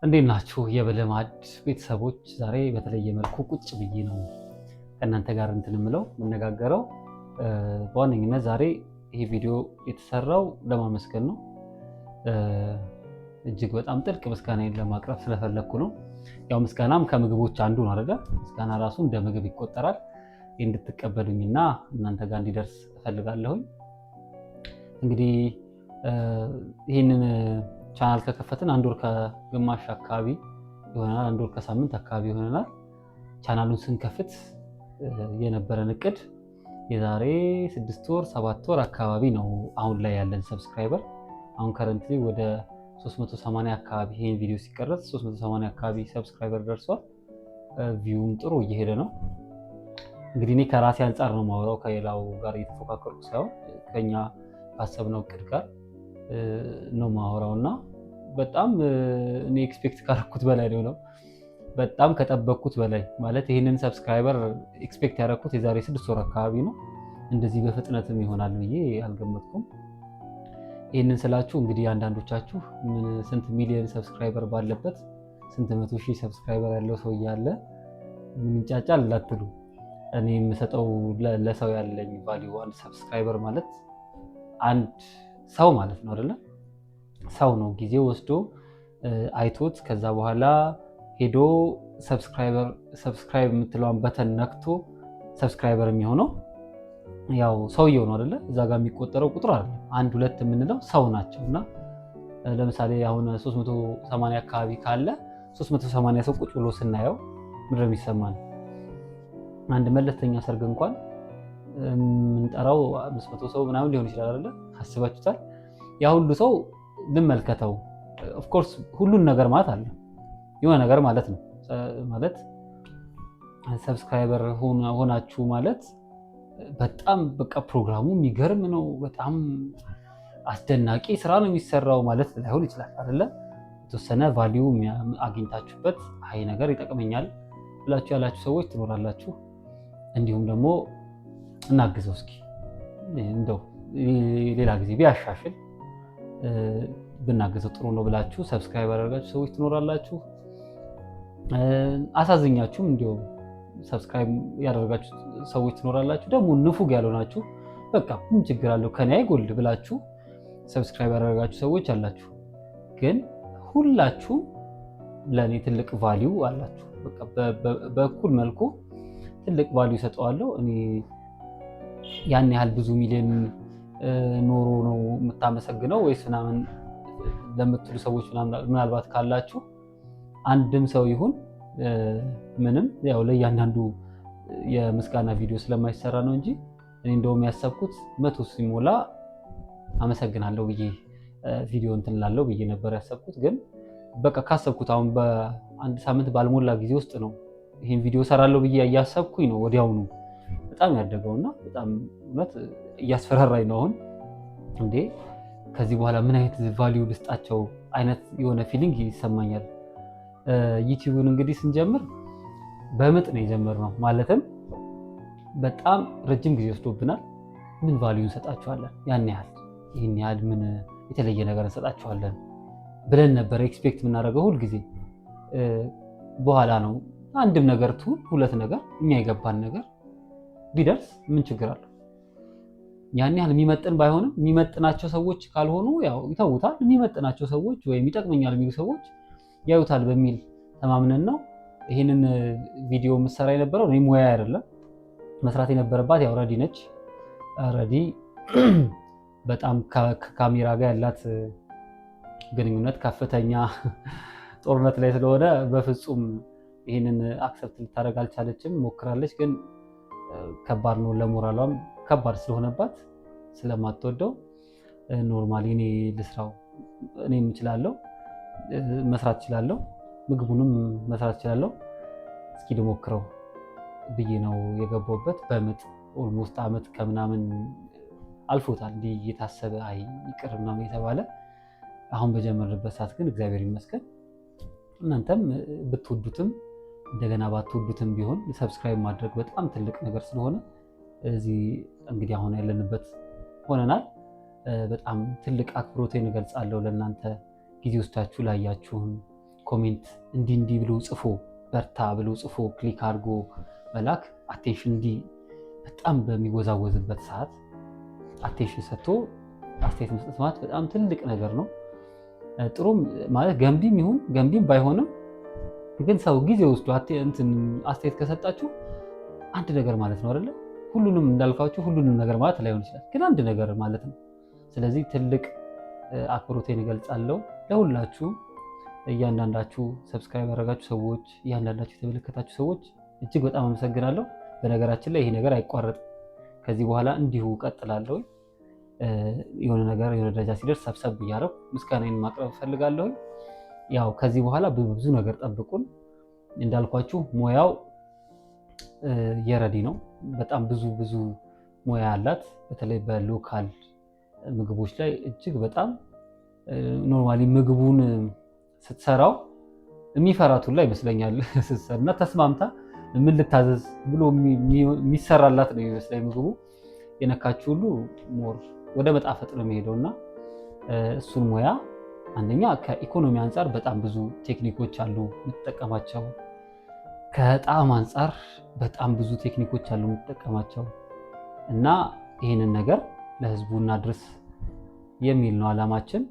እንዴት ናችሁ የበልማድ ቤተሰቦች? ዛሬ በተለየ መልኩ ቁጭ ብዬ ነው ከእናንተ ጋር እንትን የምለው የምነጋገረው። በዋነኝነት ዛሬ ይሄ ቪዲዮ የተሰራው ለማመስገን ነው። እጅግ በጣም ጥልቅ ምስጋናዬን ለማቅረብ ስለፈለግኩ ነው። ያው ምስጋናም ከምግቦች አንዱ ነው አይደለ? ምስጋና ራሱ እንደ ምግብ ይቆጠራል። እንድትቀበሉኝና እናንተ ጋር እንዲደርስ እፈልጋለሁኝ። እንግዲህ ይህንን ቻናል ከከፈትን አንድ ወር ከግማሽ አካባቢ ይሆነናል። አንድ ወር ከሳምንት አካባቢ ይሆነናል። ቻናሉን ስንከፍት የነበረን እቅድ የዛሬ 6 ወር 7 ወር አካባቢ ነው። አሁን ላይ ያለን subscriber አሁን currently ወደ 380 አካባቢ፣ ይሄን ቪዲዮ ሲቀረጽ 380 አካባቢ subscriber ደርሷል። View ም ጥሩ እየሄደ ነው። እንግዲህ እኔ ከራሴ አንጻር ነው የማወራው፣ ከሌላው ጋር እየተፎካከርኩ ሳይሆን ከኛ ካሰብነው እቅድ ጋር ነው የማወራው እና በጣም እኔ expect ካረኩት በላይ ነው። በጣም ከጠበቅኩት በላይ፣ ማለት ይህንን subscriber expect ያደረኩት የዛሬ 6 ወር አካባቢ ነው። እንደዚህ በፍጥነትም ይሆናል ብዬ አልገመትኩም። ይህንን ስላችሁ እንግዲህ አንዳንዶቻችሁ ምን ስንት ሚሊዮን subscriber ባለበት፣ ስንት መቶ ሺህ subscriber ያለው ሰው እያለ ምን ይንጫጫል ላትሉ፣ እኔ የምሰጠው ለሰው ያለኝ value፣ አንድ subscriber ማለት አንድ ሰው ማለት ነው አይደለ? ሰው ነው ጊዜ ወስዶ አይቶት ከዛ በኋላ ሄዶ subscribe የምትለዋን button ነክቶ subscriber የሚሆነው ያው ሰውየው ነው አይደለ? እዛ ጋር የሚቆጠረው ቁጥር አይደለም። አንድ ሁለት የምንለው ሰው ናቸው። እና ለምሳሌ አሁን 380 አካባቢ ካለ 380 ሰው ቁጭ ብሎ ስናየው ምንድን ነው የሚሰማን? አንድ መለስተኛ ሰርግ እንኳን የምንጠራው 500 ሰው ምናምን ሊሆን ይችላል አይደለ? አስባችሁታል? ያ ሁሉ ሰው ልመልከተው። Of course ሁሉን ነገር ማለት አለ የሆነ ነገር ማለት ነው። ማለት subscriber ሆናችሁ ማለት በጣም በቃ ፕሮግራሙ የሚገርም ነው፣ በጣም አስደናቂ ስራ ነው የሚሰራው ማለት ላይሆን ይችላል አይደለ? የተወሰነ value አግኝታችሁበት አይ ነገር ይጠቅመኛል ብላችሁ ያላችሁ ሰዎች ትኖራላችሁ። እንዲሁም ደግሞ እናግዘው እስኪ፣ እንደው ሌላ ጊዜ ቢያሻሽል ብናግዘው ጥሩ ነው ብላችሁ subscribe ያደረጋችሁ ሰዎች ትኖራላችሁ። አሳዝኛችሁም እንዲሁም subscribe ያደረጋችሁ ሰዎች ትኖራላችሁ። ደግሞ ንፉግ ያልሆናችሁ፣ በቃ ምን ችግር አለው ከኔ አይጎል ብላችሁ subscribe ያደረጋችሁ ሰዎች አላችሁ። ግን ሁላችሁም ለእኔ ትልቅ value አላችሁ። በቃ በእኩል መልኩ ትልቅ value ሰጠዋለሁ። እኔ ያን ያህል ብዙ ሚሊዮን ኖሮ ነው የምታመሰግነው ወይስ ምናምን ለምትሉ ሰዎች ምናልባት ካላችሁ፣ አንድም ሰው ይሁን ምንም ያው ለእያንዳንዱ የምስጋና ቪዲዮ ስለማይሰራ ነው እንጂ እኔ እንደውም ያሰብኩት 100 ሲሞላ አመሰግናለሁ ብዬ ቪዲዮ እንትን ላለው ብዬ ነበር ያሰብኩት። ግን በቃ ካሰብኩት አሁን በአንድ ሳምንት ባልሞላ ጊዜ ውስጥ ነው፣ ይህን ቪዲዮ ሰራለሁ ብዬ እያሰብኩኝ ነው ወዲያውኑ በጣም ያደገው እና በጣም እውነት እያስፈራራኝ ነው አሁን። እንዴ ከዚህ በኋላ ምን አይነት value ልስጣቸው አይነት የሆነ feeling ይሰማኛል። ዩቲዩብን እንግዲህ ስንጀምር በምጥ ነው የጀመርነው። ማለትም በጣም ረጅም ጊዜ ወስዶብናል። ምን value እንሰጣቸዋለን? ያን ያህል ይህን ያህል ምን የተለየ ነገር እንሰጣቸዋለን ብለን ነበር expect የምናደርገው ሁልጊዜ። በኋላ ነው አንድም ነገር ትሁን ሁለት ነገር እኛ የገባን ነገር ቢደርስ ምን ችግር አለው? ያን ያህል የሚመጥን ባይሆንም፣ የሚመጥናቸው ሰዎች ካልሆኑ ያው ይተውታል። የሚመጥናቸው ሰዎች ወይም ይጠቅመኛል የሚሉ ሰዎች ያዩታል በሚል ተማምነን ነው ይህንን ቪዲዮ የምሰራ የነበረው። እኔ ሙያ አይደለም፣ መስራት የነበረባት ያው ረዲ ነች። ረዲ በጣም ከካሜራ ጋር ያላት ግንኙነት ከፍተኛ ጦርነት ላይ ስለሆነ በፍጹም ይህንን accept ልታደርግ አልቻለችም። ሞክራለች፣ ግን ከባድ ነው፣ ለሞራሏም ከባድ ስለሆነባት ስለማትወደው normally እኔ ልስራው፣ እኔም እችላለሁ፣ መስራት እችላለሁ፣ ምግቡንም መስራት እችላለሁ፣ እስኪ ልሞክረው ብዬ ነው የገባሁበት። በምጥ almost አመት ከምናምን አልፎታል እንዲህ እየታሰበ አይ ይቅር ምናምን የተባለ። አሁን በጀመርንበት ሰዓት ግን እግዚአብሔር ይመስገን እናንተም ብትወዱትም እንደገና ባትወዱትም ቢሆን subscribe ማድረግ በጣም ትልቅ ነገር ስለሆነ እዚህ እንግዲህ አሁን ያለንበት ሆነናል። በጣም ትልቅ አክብሮቴን እገልጻለሁ ለእናንተ፣ ጊዜ ወስዳችሁ ላያችሁን፣ Comment እንዲህ እንዲህ ብሎ ጽፎ፣ በርታ ብሎ ጽፎ፣ click አድርጎ መላክ፣ attention እንዲህ በጣም በሚወዛወዝበት ሰዓት attention ሰጥቶ አስተያየት መስጠት ማለት በጣም ትልቅ ነገር ነው። ጥሩም ማለት ገንቢም ይሁን ገንቢም ባይሆንም ግን ሰው ጊዜ ወስዶ እንትን አስተያየት ከሰጣችሁ አንድ ነገር ማለት ነው አይደለ? ሁሉንም እንዳልኳችሁ ሁሉንም ነገር ማለት ላይሆን ይችላል፣ ግን አንድ ነገር ማለት ነው። ስለዚህ ትልቅ አክብሮቴን እገልጻለሁ ለሁላችሁ፣ እያንዳንዳችሁ subscribe ያደረጋችሁ ሰዎች፣ እያንዳንዳችሁ የተመለከታችሁ ሰዎች እጅግ በጣም አመሰግናለሁ። በነገራችን ላይ ይሄ ነገር አይቋረጥም። ከዚህ በኋላ እንዲሁ እቀጥላለሁ። የሆነ ነገር የሆነ ደረጃ ሲደርስ ሰብሰብ እያደረኩ ምስጋናዬን ማቅረብ እፈልጋለሁ። ያው ከዚህ በኋላ ብዙ ነገር ጠብቁን። እንዳልኳችሁ ሙያው የረዲ ነው። በጣም ብዙ ብዙ ሙያ አላት። በተለይ በ local ምግቦች ላይ እጅግ በጣም normally ምግቡን ስትሰራው የሚፈራት ሁላ ይመስለኛል ስትሰራ እና ተስማምታ ምን ልታዘዝ ብሎ የሚሰራላት ነው የሚመስለኝ። ምግቡ የነካችው ሁሉ more ወደ መጣፈጥ ነው የሚሄደው። እና እሱን ሙያ አንደኛ ከኢኮኖሚ አንጻር በጣም ብዙ ቴክኒኮች አሉ የምትጠቀማቸው፣ ከጣዕም አንጻር በጣም ብዙ ቴክኒኮች አሉ የምትጠቀማቸው። እና ይህንን ነገር ለህዝቡ እናድርስ የሚል ነው አላማችን።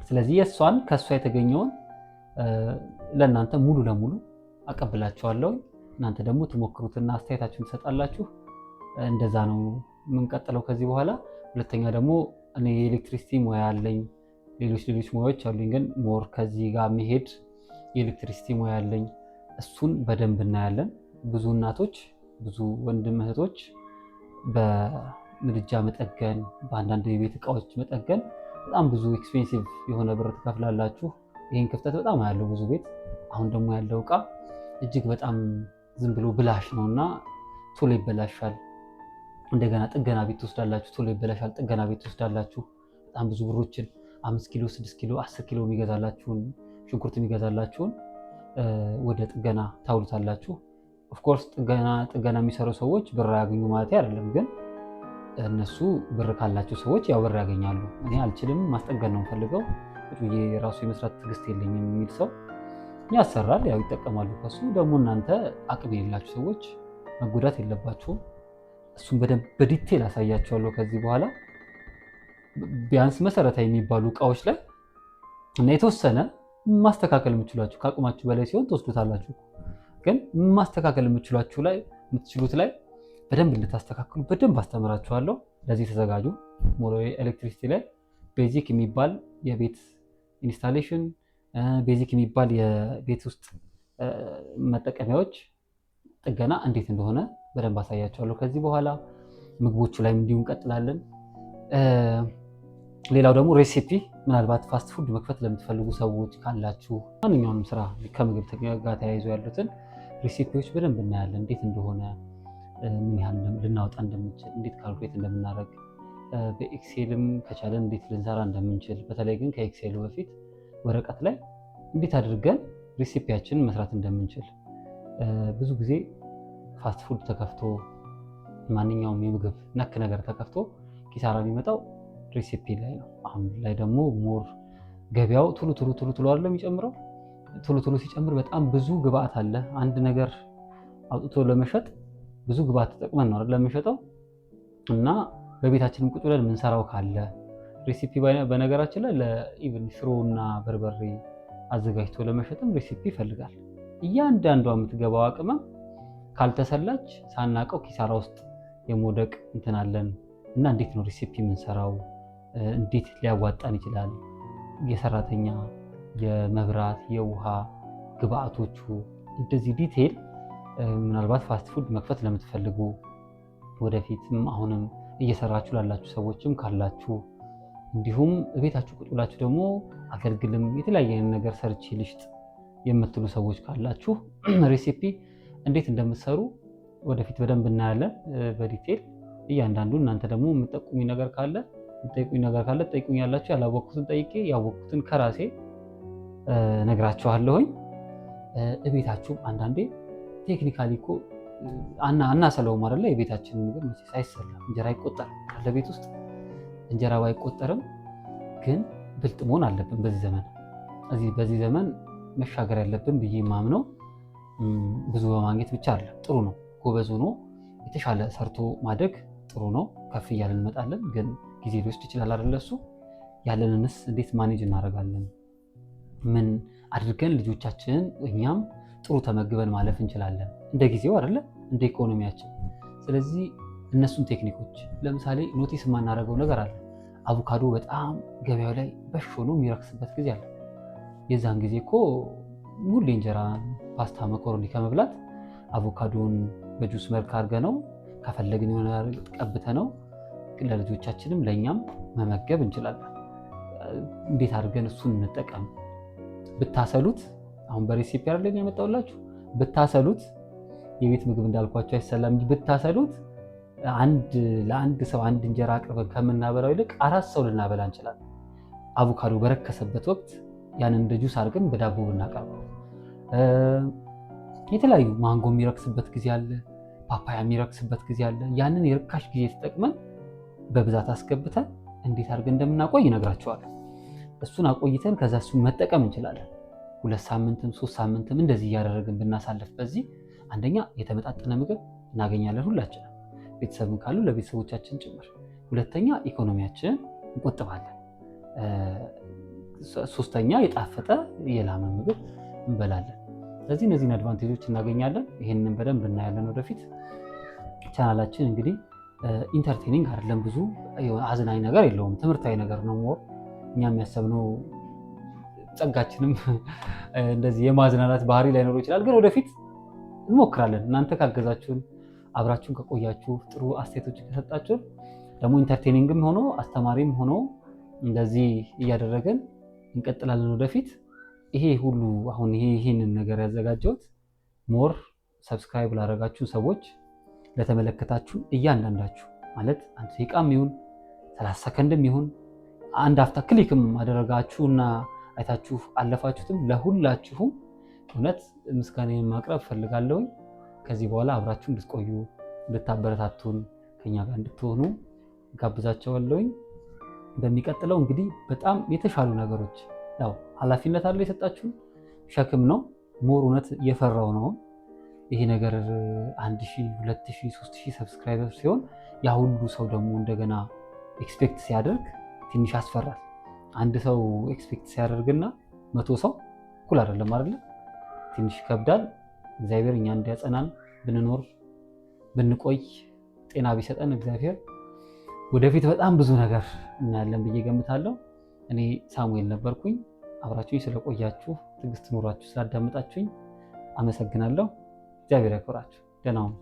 ስለዚህ የእሷን ከእሷ የተገኘውን ለእናንተ ሙሉ ለሙሉ አቀብላችኋለሁ። እናንተ ደግሞ ትሞክሩትና አስተያየታችሁን ትሰጣላችሁ። እንደዛ ነው የምንቀጥለው ከዚህ በኋላ። ሁለተኛ ደግሞ እኔ የ electricity ሙያ አለኝ፣ ሌሎች ሌሎች ሙያዎች አሉኝ፣ ግን more ከዚህ ጋር መሄድ የ electricity ሙያ አለኝ። እሱን በደንብ እናያለን። ብዙ እናቶች፣ ብዙ ወንድም እህቶች በምድጃ መጠገን፣ በአንዳንድ የቤት እቃዎች መጠገን በጣም ብዙ expensive የሆነ ብር ትከፍላላችሁ። ይህን ክፍተት በጣም ያለው ብዙ ቤት። አሁን ደግሞ ያለው እቃ እጅግ በጣም ዝም ብሎ ብላሽ ነው እና ቶሎ ይበላሻል። እንደገና ጥገና ቤት ትወስዳላችሁ፣ ቶሎ ይበላሻል። ጥገና ቤት ትወስዳላችሁ። በጣም ብዙ ብሮችን፣ 5 ኪሎ፣ 6 ኪሎ፣ 10 ኪሎ የሚገዛላችሁን ሽንኩርት የሚገዛላችሁን ወደ ጥገና ታውሉታላችሁ። Of course ጥገና ጥገና የሚሰሩ ሰዎች ብር አያገኙ ማለት አይደለም፣ ግን እነሱ ብር ካላቸው ሰዎች ያው ብር ያገኛሉ። እኔ አልችልም፣ ማስጠገን ነው የምፈልገው፣ ቁጭ ብዬ ራሱ የመስራት ትዕግስት የለኝም የሚል ሰው ያሰራል፣ ያው ይጠቀማሉ ከሱ። ደግሞ እናንተ አቅም የሌላችሁ ሰዎች መጎዳት የለባችሁም። እሱን በደንብ በ detail አሳያችኋለሁ ከዚህ በኋላ። ቢያንስ መሰረታዊ የሚባሉ እቃዎች ላይ እና የተወሰነ ማስተካከል የምችሏችሁ፣ ከአቅማችሁ በላይ ሲሆን ትወስዱታላችሁ። ግን ማስተካከል የምችሏችሁ ላይ፣ የምትችሉት ላይ በደንብ እንድታስተካክሉ በደንብ አስተምራችኋለሁ። ለዚህ ተዘጋጁ። More electricity ላይ basic የሚባል የቤት installation፣ basic የሚባል የቤት ውስጥ መጠቀሚያዎች ጥገና እንዴት እንደሆነ በደንብ አሳያችኋለሁ። ከዚህ በኋላ ምግቦቹ ላይም እንዲሁ እንቀጥላለን። ሌላው ደግሞ recipe፣ ምናልባት fast food መክፈት ለምትፈልጉ ሰዎች ካላችሁ፣ ማንኛውንም ስራ ከምግብ ጋር ተያይዞ ያሉትን recipe ዎች በደንብ እናያለን። እንዴት እንደሆነ፣ ምን ያህል ልናወጣ እንደምንችል፣ እንዴት calculate እንደምናደርግ፣ በ Excel ም ከቻለን እንዴት ልንሰራ እንደምንችል፣ በተለይ ግን ከ Excel ኡ በፊት ወረቀት ላይ እንዴት አድርገን recipe ያችንን መስራት እንደምንችል። ብዙ ጊዜ fast food ተከፍቶ፣ ማንኛውም የምግብ ነክ ነገር ተከፍቶ ኪሳራ የሚመጣው recipe ላይ ነው። አሁን ላይ ደግሞ more ገበያው ቶሎ ቶሎ ቶሎ ቶሎ አይደለም የሚጨምረው። ቶሎ ቶሎ ሲጨምር በጣም ብዙ ግብአት አለ። አንድ ነገር አውጥቶ ለመሸጥ ብዙ ግብአት ተጠቅመን ነው አይደል የምንሸጠው። እና በቤታችንም ቁጭ ብለን የምንሰራው ካለ recipe፣ በነገራችን ላይ ለ even ሽሮ እና በርበሬ አዘጋጅቶ ለመሸጥም recipe ይፈልጋል። እያንዳንዷ የምትገባው ቅመም ካልተሰላች ሳናቀው ኪሳራ ውስጥ የመውደቅ እንትን አለን። እና እንዴት ነው recipe የምንሰራው? እንዴት ሊያዋጣን ይችላል? የሰራተኛ፣ የመብራት፣ የውሃ ግብአቶቹ እንደዚህ detail ምናልባት fast food መክፈት ለምትፈልጉ ወደፊትም አሁንም እየሰራችሁ ላላችሁ ሰዎችም ካላችሁ፣ እንዲሁም ቤታችሁ ቁጭ ብላችሁ ደግሞ አገልግልም የተለያየ አይነት ነገር ሰርቼ ልሽጥ የምትሉ ሰዎች ካላችሁ recipe እንዴት እንደምትሰሩ ወደፊት በደንብ እናያለን በ detail እያንዳንዱ። እናንተ ደግሞ የምትጠቁሙኝ ነገር ካለ፣ የምትጠይቁኝ ነገር ካለ ትጠይቁኝ ያላችሁ፣ ያላወቅኩትን ጠይቄ ያወቅኩትን ከራሴ ነግራችኋለሁኝ። እቤታችሁም አንዳንዴ technically እኮ አናሰለውም አይደለ? የቤታችን ምግብ መቼስ አይሰላም፣ እንጀራ አይቆጠርም አለ። ቤት ውስጥ እንጀራ ባይቆጠርም ግን ብልጥ መሆን አለብን በዚህ ዘመን። እዚህ በዚህ ዘመን መሻገር ያለብን ብዬ የማምነው ብዙ በማግኘት ብቻ አይደለም። ጥሩ ነው፣ ጎበዝ ሆኖ የተሻለ ሰርቶ ማደግ ጥሩ ነው። ከፍ እያለን እንመጣለን፣ ግን ጊዜ ሊወስድ ይችላል አይደለ? እሱ ያለንንስ እንዴት manage እናደርጋለን? ምን አድርገን ልጆቻችንን እኛም ጥሩ ተመግበን ማለፍ እንችላለን? እንደ ጊዜው አይደለ፣ እንደ ኢኮኖሚያችን። ስለዚህ እነሱን ቴክኒኮች ለምሳሌ notice የማናደርገው ነገር አለ። አቮካዶ በጣም ገበያው ላይ በሽ ሆኖ የሚረክስበት ጊዜ አለ። የዛን ጊዜ እኮ ሁሌ እንጀራ፣ ፓስታ፣ መኮረኒ ከመብላት አቮካዶን በጁስ መልክ አድርገን ከፈለግን የሆነ ቀብተን ለልጆቻችንም ለእኛም መመገብ እንችላለን። እንዴት አድርገን እሱን እንጠቀም? ብታሰሉት፣ አሁን በ recipe አይደለም ያመጣሁላችሁ፣ ብታሰሉት የቤት ምግብ እንዳልኳቸው አይሰላም እንጂ ብታሰሉት አንድ ለአንድ ሰው አንድ እንጀራ አቅርበን ከምናበላው ይልቅ አራት ሰው ልናበላ እንችላለን። አቮካዶ በረከሰበት ወቅት ያንን እንደ ጁስ አድርገን በዳቦ ብናቀርበው፣ የተለያዩ ማንጎ የሚረክስበት ጊዜ አለ፣ ፓፓያ የሚረክስበት ጊዜ አለ። ያንን የርካሽ ጊዜ ተጠቅመን በብዛት አስገብተን እንዴት አድርገን እንደምናቆይ እነግራችኋለሁ። እሱን አቆይተን ከዛ እሱን መጠቀም እንችላለን። 2 ሳምንትም 3 ሳምንትም እንደዚህ እያደረግን ብናሳልፍ በዚህ አንደኛ የተመጣጠነ ምግብ እናገኛለን ሁላችንም፣ ቤተሰብም ካሉ ለቤተሰቦቻችን ጭምር። ሁለተኛ ኢኮኖሚያችንን እንቆጥባለን። ሶስተኛ የጣፈጠ የላመ ምግብ እንበላለን። ስለዚህ እነዚህን advantage ኦች እናገኛለን። ይህንን በደንብ እናያለን ወደፊት። ቻናላችን እንግዲህ entertaining አይደለም፣ ብዙ አዝናኝ ነገር የለውም፣ ትምህርታዊ ነገር ነው more። እኛ የሚያሰብነው ጸጋችንም እንደዚህ የማዝናናት ባህሪ ላይኖረው ይችላል፣ ግን ወደፊት እንሞክራለን። እናንተ ካገዛችሁን፣ አብራችሁን ከቆያችሁ፣ ጥሩ አስተያየቶች ከሰጣችሁን ደግሞ entertaining ም ሆኖ አስተማሪም ሆኖ እንደዚህ እያደረግን እንቀጥላለን ወደፊት። ይሄ ሁሉ አሁን ይሄንን ነገር ያዘጋጀሁት more subscribe ላደረጋችሁ ሰዎች፣ ለተመለከታችሁ እያንዳንዳችሁ፣ ማለት አንድ ደቂቃም ይሁን 30 ሰከንድም ይሁን አንድ አፍታ click ም አደረጋችሁና አይታችሁ አለፋችሁትም ለሁላችሁም እውነት ምስጋናዬን ማቅረብ ፈልጋለሁኝ። ከዚህ በኋላ አብራችሁ እንድትቆዩ፣ እንድታበረታቱን፣ ከኛ ጋር እንድትሆኑ ጋብዛችኋለሁኝ። በሚቀጥለው እንግዲህ በጣም የተሻሉ ነገሮች፣ ያው ኃላፊነት አለው፣ የሰጣችሁን ሸክም ነው። More እውነት እየፈራው ነው ይሄ ነገር። 1000፣ 2000፣ 3000 subscriber ሲሆን ያ ሁሉ ሰው ደግሞ እንደገና expect ሲያደርግ ትንሽ ያስፈራል። አንድ ሰው expect ሲያደርግና 100 ሰው እኩል አይደለም አይደለ? ትንሽ ይከብዳል። እግዚአብሔር እኛ እንዲያጸናን፣ ብንኖር ብንቆይ፣ ጤና ቢሰጠን እግዚአብሔር ወደፊት በጣም ብዙ ነገር እናያለን ብዬ ገምታለሁ። እኔ ሳሙኤል ነበርኩኝ። አብራችሁኝ ስለቆያችሁ፣ ትዕግስት ኖሯችሁ ስላዳመጣችሁኝ አመሰግናለሁ። እግዚአብሔር ያክብራችሁ። ደህና ሁኑ።